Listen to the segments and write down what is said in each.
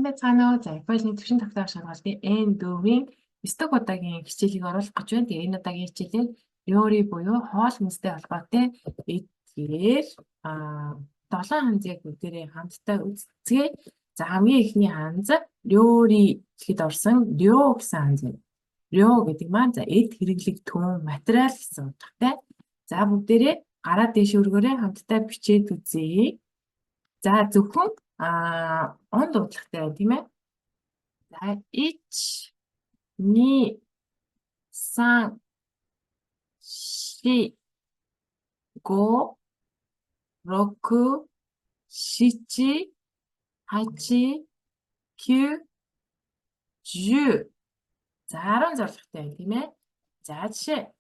Байцгаана уу? За, Японы түвшин тогтоох шалгалтын N4-ийн 9 дахь удаагийн хичээлийг оруулах гэж байна. Тэгээ энэ удаагийн хичээлээр 料理 буюу хоол хүнстэй холбоотой эдгээр 7 ханзыг бүгдээрээ хамтдаа үзцгээе. За, хамгийн эхний ханз 料理 гэхэд орсон 料 гэсэн ханз байна. 料 гэдэг маань за эд хэрэглэгдэхүүн, материал гэсэн утгатай. За, бүгдээрээ гараа дээш өргөөрэй, хамтдаа бичээд үзье. За, зөвхөн он дуудлагатай байна, тийм ээ. За, 1 2 3 4 5 6 7 8 9 10. За, 10 зорилготой байна, тийм ээ. За, жишээ.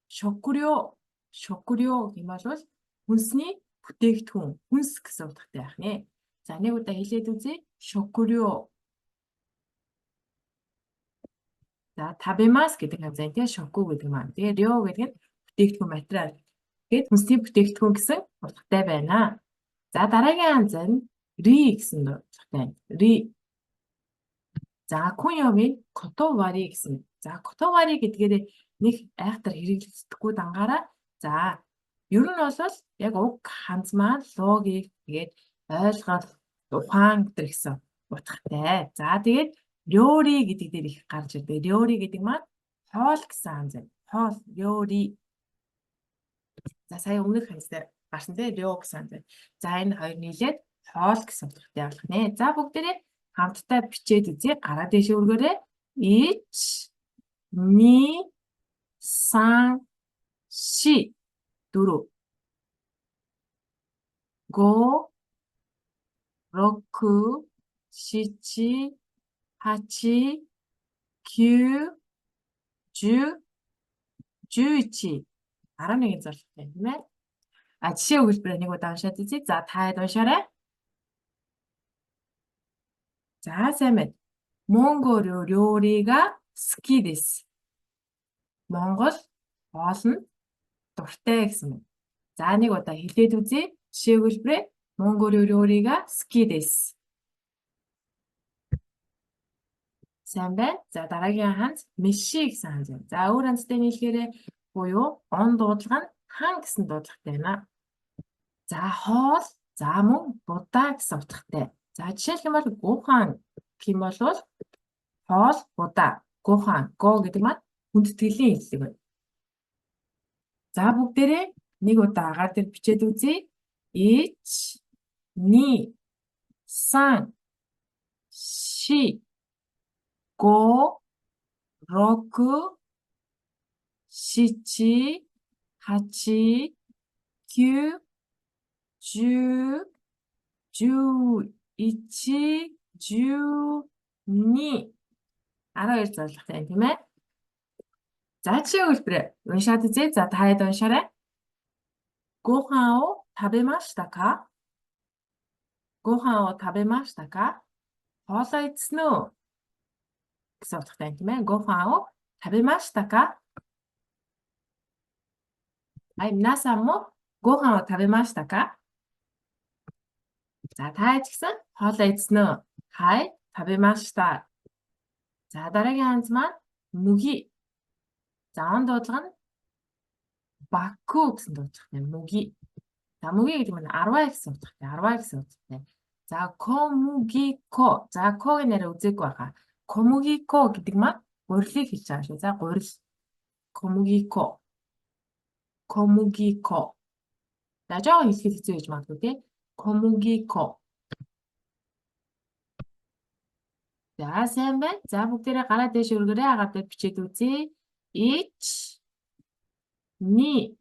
食料 食料 гэх юм бол хүнсний бүтээгдэхүүн, хүнс гэсэн утгатай байх нэ. За, нэг удаа хэлээд үзье. 食料. За, 食べます гэдэг нь зэн тийм 食 гэдэг маань. Тэгээ 料 гэдэг нь бүтээгдэхүүн, материал. Тэгээд хүнсний бүтээгдэхүүн гэсэн утгатай байна. За, дараагийн ханз нь り гэсэн утгатай байна. り. За, 訓読み ことわり гэсэн. За, ことわり гэдгээр нэг айхтар хэрэглэгддэггүй дангаараа, за, ер нь бол яг уг ханз маань логик, тэгээд ойлголт, ухаан гэдэг гэсэн утгатай. За, тэгээд 料理 гэдэг дээр их гарч ирдэг. 料理 гэдэг маань хоол гэсэн ханз байна. Хоол, 料理. За, сая өмнөх ханз дээр гарсан тийм 料 гэсэн ханз байна. За, энэ хоёр нийлээд хоол гэсэн утгатай болох нэ. За, бүгдээрээ хамтдаа бичээд үзье. Гараа дээш өргөөрэй. 1 2 3 4 5 6 7 8 9 10 11. 11 зорилготой, тийм ээ. А, жишээ өгүүлбэрээ нэг удаа уншаад үзье. За, та хэд уншаарай. За, сайн байна. モンゴル料理が好きです. Монгол хоол нь дуртай гэсэн байна. За, нэг удаа хэлээд үзье. Жишээ өгүүлбэрээ モンゴル料理が好きです. Сайн байна. За, дараагийн ханз 飯 гэсэн ханз байна. За, өөр ханзтай нийлэхээр буюу он дуудлага нь 飯 гэсэн дуудлагатай байна. За, хоол, за мөн будаа гэсэн утгатай. За, жишээлх юм бол ご飯 гэх юм бол хоол, будаа, ご飯, ご гэдэг маань хүндэтгэлийн хэллэг байна. За, бүгдээрээ нэг удаа агаар дээр бичээд үзье. 1 2 3 4 5 6 7 8 9 10 11 12. 12 зорилготой байна, тийм ээ. За, жишээ өгүүлбэрээ уншаад үзье. За, та хэд уншаарай. ご飯を食べましたか? ご飯を食べましたか? Хоолоо идсэн үү гэсэн утгатай байна, тийм ээ. ご飯を食べましたか? はい、皆さんもご飯を食べましたか? За, та ч гэсэн хоолоо идсэн үү? はい、食べました. За, дараагийн ханз маань 麦. За, он дуудлага нь 麦 гэсэн дуудлагатай. 麦. За, 麦 гэдэг нь 10 гэсэн утгатай. 10 гэсэн утгатай. За, 小麦粉. За, 粉-гийн нэрээ үзээгүй байгаа. 小麦粉 гэдэг маань гурилыг хэлж байгаа шүү. За, гурил. 小麦粉. 小麦粉. За, жоохон хэлэхэд хэцүү байж магадгүй, тий. 小麦粉. За, сайн байна. За, бүгдээрээ гараа дээш өргөөрэй, агаар дээр бичээд үзье. 1 2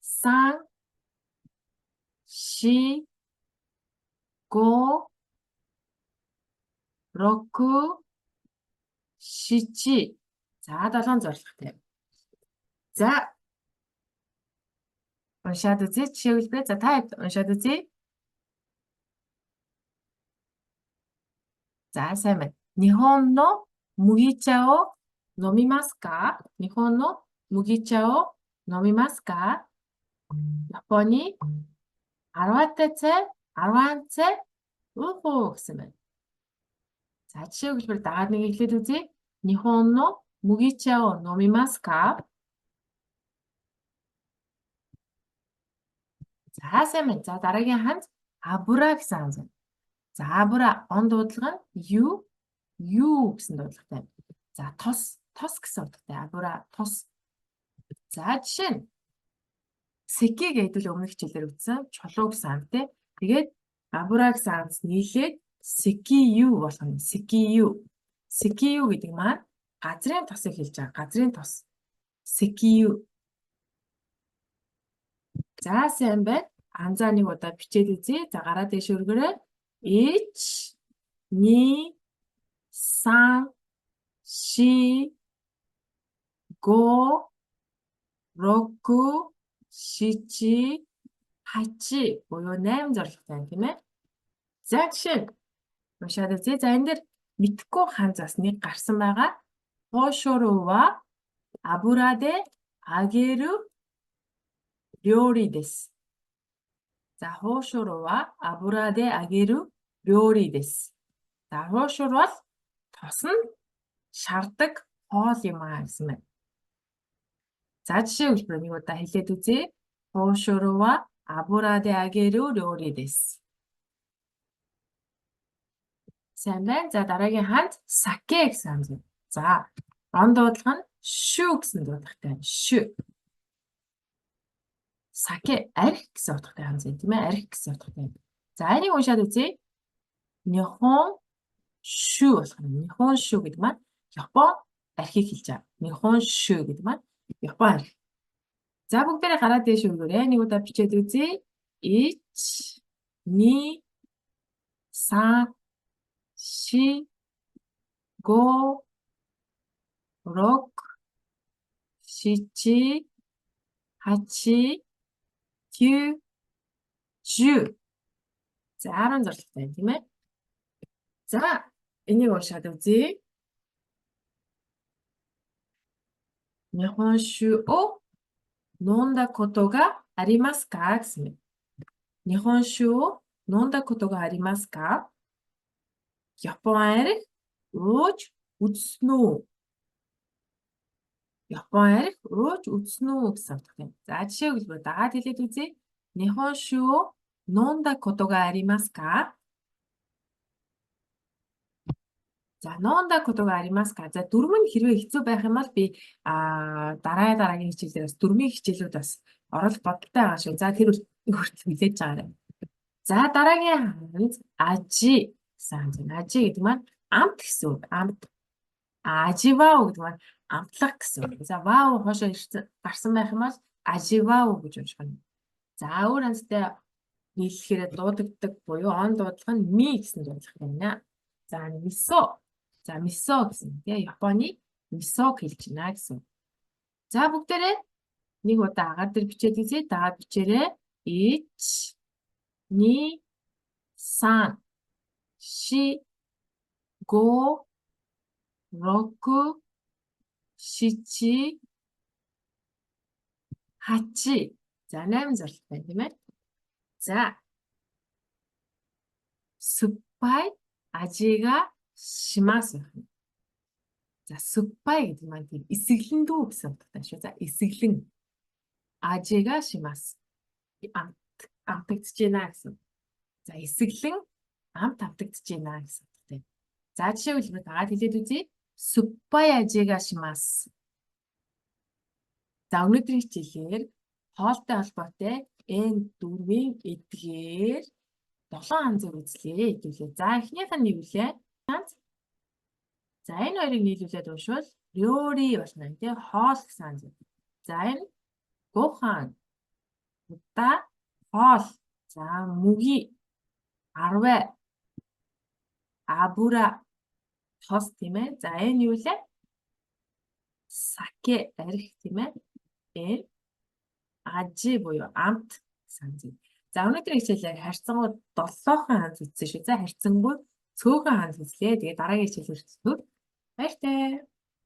3 4 5 6 7. За, 7 зорилготой. За, уншаад үзье. Жишээ өгүүлбэр. За, та хэд уншаад үзье. За, сайн байна. 日本の麦茶を飲みますか? 日本の麦茶を飲みますか? Японы 10 цай, 10 цай уух уу гэсэн байна. За жишээ өгүүлбэр дагаад нэг эхлээд үзье. 日本の麦茶を飲みますか? За сайн байна. За дараагийн ханз 油 гэсэн ханз байна. За 油 он дуудлага нь ю ю гэсэн дуудлагатай. За тос тос гэсэн утгатай. 油 тос. За жишээ нь 咳 гэдвэл өмнөх хичээлээр үзсэн чулуу гэсэн ам тий. Тэгээд 油 гэсэн амс нийлээд 石油 болох нь 石油. 石油 гэдэг маань газрын тосыг хэлж байгаа. Газрын тос. 石油. За сайн байна. Анзаа нэг удаа бичээд үзье. За гараа дээш өргөрөө. 1 2 3 4 5 6 7 8 буюу 8 зорилготой юм тийм ээ. За жишээ нь уншаад үзье. За энэ дээр мэдхгүй ханзаас нэг гарсан байгаа. 方は油で揚げる料理です. За 方は油で揚げる料理です. За хуушуур бол тосно шардаг хоол юм аа гэсэн байна. За жишээ өгүүлбэр нэг удаа хэлээд үзье. 方は油で揚げる料理です. Сайн байна. За дараагийн ханд 酒 гэсэн ханд. За он дуудлага нь 酒 гэсэн дуудлагатай. 酒. 酒 арх гэсэн утгатай ханз юм тийм ээ. Арх гэсэн утгатай. За энийг уншаад үзье. 日本酒 болох нь. 日本酒 гэдэг маань Япон архийг хэлж байгаа. 日本酒 гэдэг маань Япон арх. За бүгдээрээ гараа дээш өргөөрэй. Нэг удаа бичээд үзье. 1 2 3 4 5 6 7 8 9 10. За 10 зорилготой юм тийм ээ. За энийг уншаад үзье. 日本酒を飲んだことがありますか гэсэн байна. 日本酒を飲んだことがありますか? Япон арх ууж үзсэн үү? Япон арх ууж үзсэн үү гэсэн утгатай. За жишээ өгүүлбэр дагаад хэлээд үзье. 日本酒を飲んだことがありますか? За 飲んだことがありますか? За дүрм нь хэрвээ хэцүү байх юм бол би дараа дараагийн хичээлээр бас дүрмийн хичээлүүд бас оруулах бодолтой байгаа шүү. За тэр хүртэл хүлээж байгаарай. За дараагийн ханз 味 гэсэн ханз байна. 味 гэдэг маань амт гэсэн үг. Амт. 味わう гэдэг маань амтлах гэсэн үг. За わう хоошоо ирсэн гарсан байх юм бол 味わう гэж унших нь. За өөр ханзтай нийлэхээр дуудагддаг буюу он дуудлага нь み гэсэн дуудлага байна. За 味噌. За 味噌 гэсэн тийм Японы 味噌 хэлж байна гэсэн. За бүгдээрээ нэг удаа агаар дээр бичээд үзье. Дагаад бичээрэй. 1 2 3 4 5 6 7 8. За 8 зорилт байна тийм ээ. За 酸っぱい味がします. За 酸っぱい гэдэг маань тийм исгэлэн дүү гэсэн утгатай шүү. За исгэлэн 味がします. Амт амтагдж байна гэсэн. За исгэлэн амт амтагдж байна гэсэн утгатай. За жишээ өгүүлбэр дагаад хэлээд үзье. 酸っぱい味がします. За өнөөдрийн хичээлээр хоолтой холбоотой N4-ийн эдгээр 7 ханзыг үзлээ хэдүүлээ. За эхнийх нь юу лээ? Ханз. За энэ хоёрыг нийлүүлээд уншвал 料理 болно тий хоол гэсэн ханз. За энэ ご飯 удаа хоол. За 麦 арвай 油 тос тийм ээ. За энэ юу лээ? 酒 арх тийм ээ. Энэ 味 буюу амт гэсэн ханз. За өнөөдрийн хичээлээр харьцангуй 7хон ханз үзсэн шүү. За харьцангуй цөөхөн ханз үзлээ. Тэгээ дараагийн хичээлээр хүртэл баяртай.